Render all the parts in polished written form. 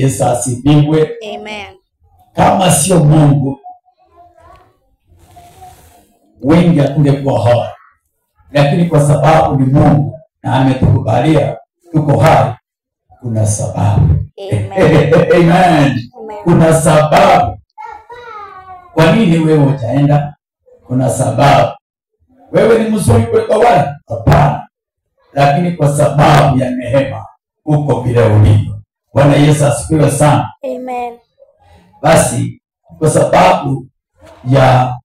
Yesu asifiwe. Amen. Kama sio Mungu, wengi hatungekuwa hai, lakini kwa sababu ni Mungu na ametukubalia tuko hai, kuna sababu. Amen. Amen. Amen. Kuna sababu kwa nini wewe utaenda. Kuna sababu. Wewe ni mzuri kuliko wale? Hapana, lakini kwa sababu ya neema uko vile ulivyo. Bwana Yesu asifiwe sana. Amen. Basi kwa sababu ya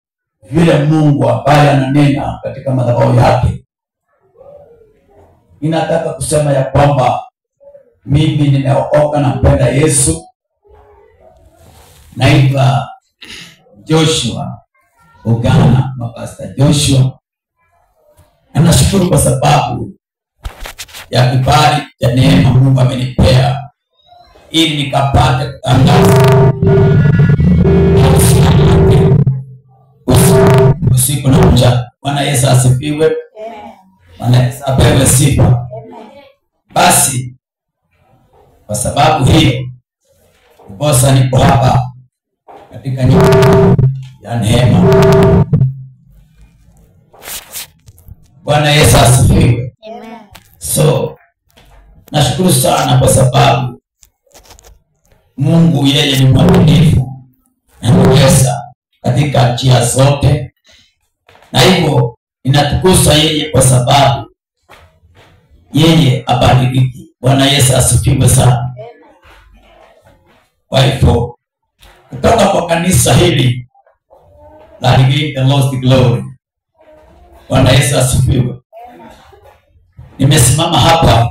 vile Mungu ambaye ananena katika madhabahu yake, ninataka kusema ya kwamba mimi nimeokoka na mpenda Yesu. Naitwa Joshua Ogana, Pastor Joshua. Na nashukuru kwa sababu ya kibali cha neema Mungu amenipea ili nikapate kutangaza usiku na mchana. Bwana Yesu asifiwe. Bwana Yesu apewe sifa. Basi kwa sababu hiyo ndiposa niko hapa katika nyumba ya neema. Bwana Yesu asifiwe. Amen. So nashukuru sana kwa sababu Mungu yeye ni mwaminifu na mweza katika njia zote, na hivyo inatukuza yeye kwa sababu yeye abadiliki. Bwana Yesu asifiwe sana. Kwa hivyo kutoka kwa kanisa hili la Regain the Lost Glory, Bwana Yesu asifiwe, nimesimama hapa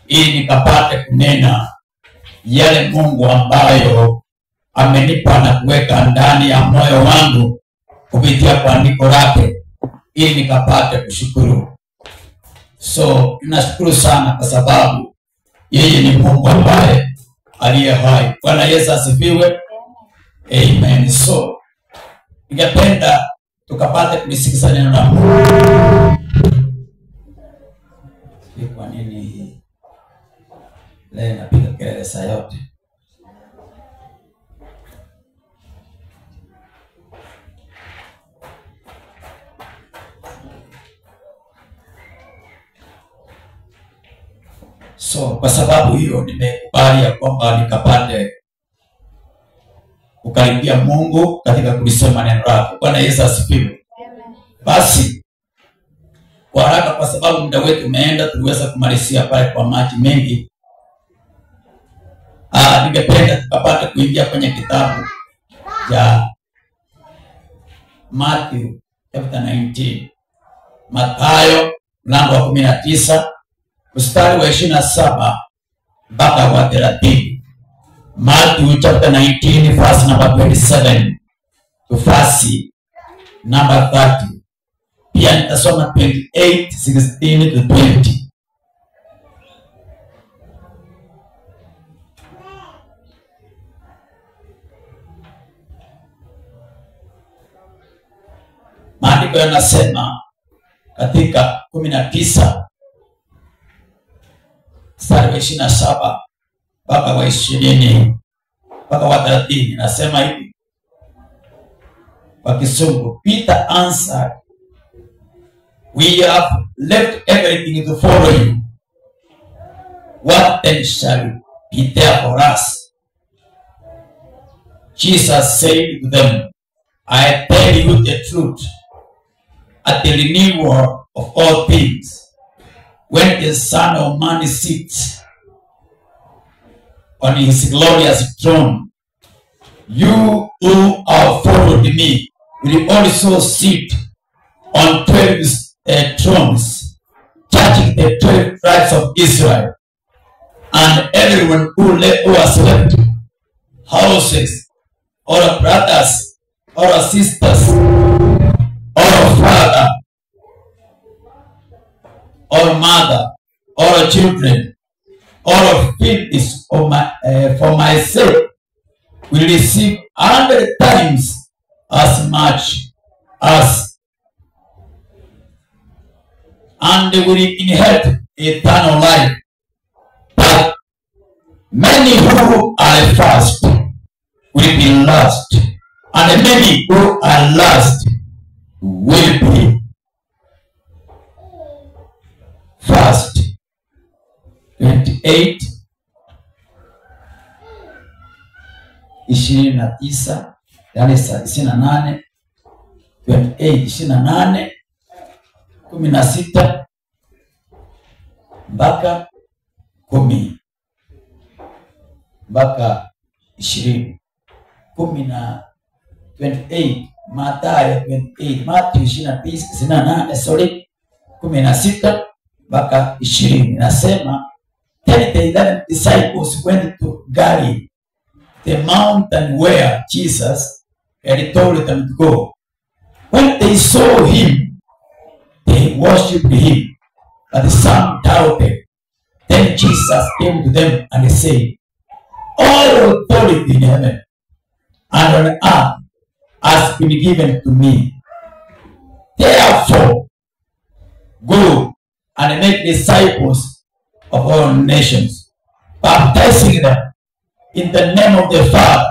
ili nikapate kunena yale Mungu ambayo amenipa na kuweka ndani ya moyo wangu kupitia kwa andiko lake, ili nikapate kushukuru. So ninashukuru sana kwa sababu yeye ni Mungu ambaye aliye hai. Bwana Yesu asifiwe. Amen. So ningependa tukapate kulisikiza neno la Mungu. Sijui kwa nini leo napiga kelele saa yote. So kwa sababu hiyo nimekubali ya kwamba nikapate kukaribia Mungu katika kulisoma neno lake. Bwana Yesu asifiwe. Basi kwa haraka, kwa sababu muda wetu umeenda, tuliweza kumalizia pale kwa maji mengi. Ningependa tukapate kuingia kwenye kitabu cha Matthew chapter 19. Mathayo mlango wa 19 mstari wa 27 mpaka wa 30. Matthew chapter 19 verse number 27 to verse number 30. Pia nitasoma 28 16 to 20. Maandiko yanasema katika 19 mstari wa 27 mpaka wa 20 mpaka wa 30, nasema hivi kwa Kisungu: Peter answered, we have left everything to follow you. What then shall be there for us? Jesus said to them, I tell you the truth, at the renewal of all things, when the Son of Man sits on his glorious throne, you who have followed me will also sit on 12 thrones, judging the 12 tribes of Israel. And everyone who has left houses, or brothers, or sisters, or father, or mother, or children, or fields for my sake, will receive 100 times as much as, and will inherit eternal life. But Many who are first will be last, and many who are last will be first. 28 29, yani 28, 28, 28, 16 mpaka 10 mpaka 20. 10 na 28, Mathayo 28, Mathayo 28, sorry, 16 mpaka 20. Nasema, then the 11 disciples went to Galilee, the mountain where Jesus had told them to go. When they saw him, they worshipped him, but some doubted. Then Jesus came to them and said, All authority in heaven and on earth has been given to me. Therefore, go and make disciples of all nations, baptizing them in the name of the Father,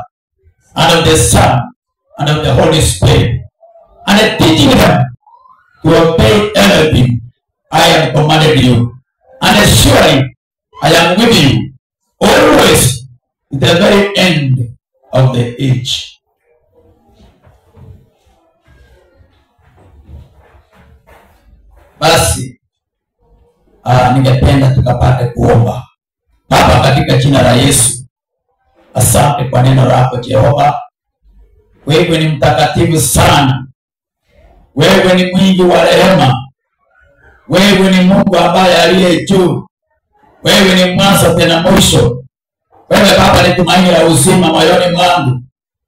and of the Son, and of the Holy Spirit, and teaching them to obey everything I have commanded you. And surely I am with you always to the very end of the age. Basi ningependa tukapate kuomba. Baba, katika jina la Yesu, asante kwa neno lako Jehova. Wewe ni mtakatifu sana. Wewe ni mwingi wa rehema. Wewe ni Mungu ambaye aliye juu. Wewe ni mwanzo tena mwisho. Wewe Baba ni tumaini la uzima moyoni mwangu.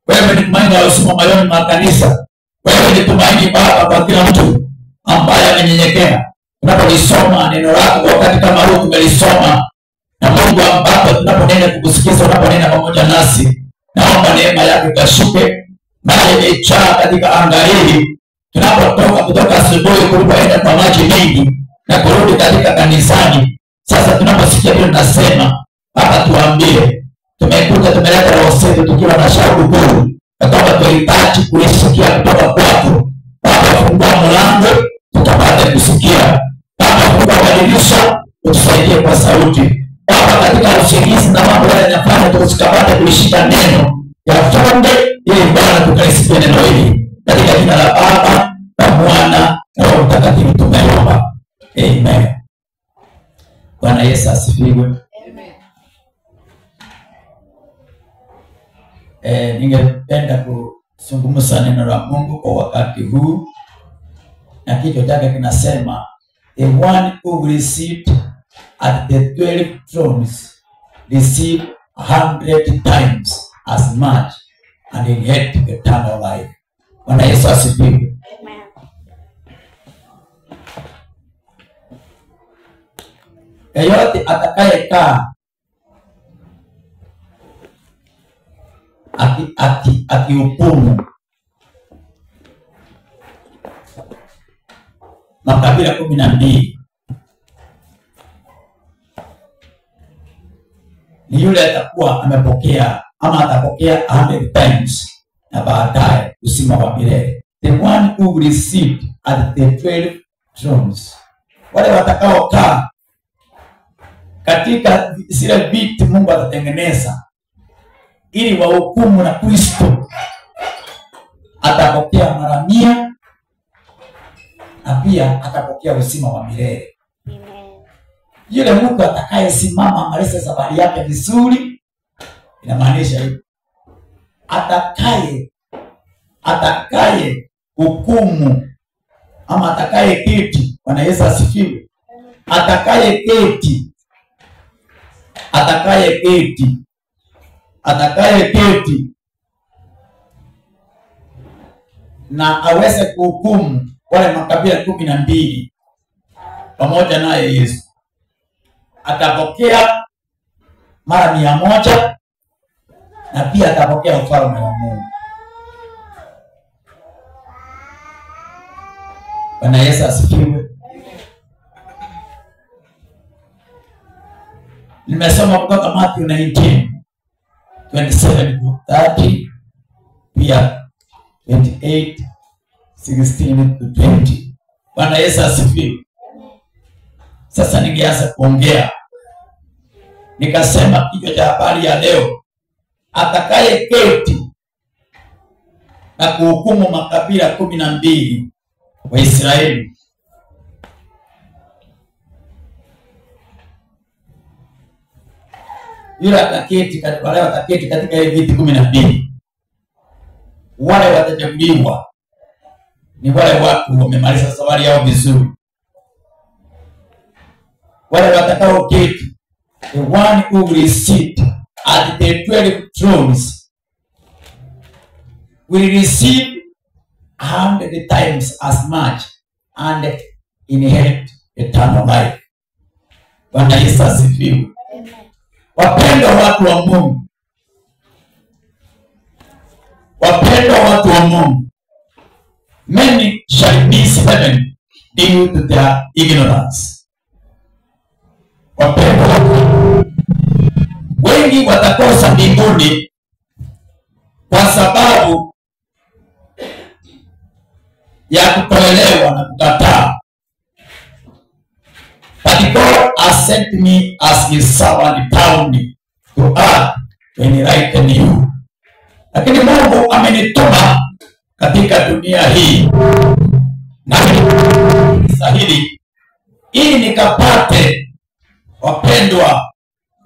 Wewe ni tumaini la uzima moyoni mwa kanisa. Wewe ni tumaini Baba kwa kila mtu ambaye amenyenyekea. Tunapolisoma neno lako wakati kama huu tumelisoma, na Mungu ambapo tunaponena kukusikiza, unaponena pamoja nasi, naomba neema yako ikashuke, maji imejaa katika anga hili. Tunapotoka kutoka asubuhi kulipoenda kwa maji mengi na kurudi katika kanisani, sasa tunaposikia vile tunasema, Baba tuambie, tumekuja tumeleta roho zetu tukiwa na shauku kuu na kwamba tunahitaji kulisikia kutoka kwako. Baba, fungua mlango tukapate kusikia. Baba, fungua madirisha utusaidie kwa sauti. Baba, katika usingizi na mambo yale yanafanya tusikapate kulishika neno yafunge, ili Bwana tukalisikia neno hili. Katika jina la Baba na Mwana na Roho Mtakatifu tumeomba. Amen. Bwana Yesu asifiwe. Amen. Ningependa kuzungumza neno la Mungu kwa wakati huu, na kichwa chake kinasema, the one who will sit at the 12 thrones receive 100 times as much and inherit eternal life. Bwana Yesu asifiwe. Amen. Yeyote atakayekaa akihukumu makabila 12 ni yule atakuwa amepokea ama atapokea 100 times na baadaye uzima wa milele. The one who received at the 12 thrones, wale watakaokaa katika zile viti Mungu atatengeneza ili wahukumu na Kristo, atapokea mara 100 na pia atapokea uzima wa milele. Amen. Yule mtu atakayesimama amalize safari yake vizuri, inamaanisha hivi, atakaye hukumu ama atakaye keti, Bwana Yesu asifiwe, atakaye keti na aweze kuhukumu wale makabila 12 pamoja naye Yesu, atapokea mara 100 na pia atapokea ufalme wa Mungu. Bwana Yesu asifiwe. Nimesoma kutoka Matthew 19:27-30, pia 28:16-20. Bwana Yesu asifiwe. Sasa ningeanza kuongea, nikasema kichwa cha habari ya leo, atakaye keti na kuhukumu makabila 12 wa Israeli. Yule ataketi, wale wataketi katika hivi viti 12, wale watachaguliwa ni wale watu wamemaliza safari yao vizuri. Wale watakao keti, the one who will sit at the 12 thrones will receive 100 times as much and inherit eternal life. Bwana Yesu asifiwe. Wapendwa watu wa Mungu, wapendwa watu wa Mungu, many shall miss heaven due to their ignorance. Wapendwa watu wa Mungu, wengi watakosa mbinguni kwa sababu ya kutoelewa na kukataa. But God has sent me as his servant down to earth to enlighten you. Lakini Mungu amenituma katika dunia hii na sahili ili nikapate, wapendwa,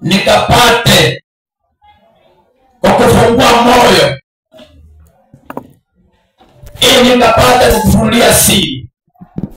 nikapate kwa kufungua moyo, ili nikapate kukufunulia siri.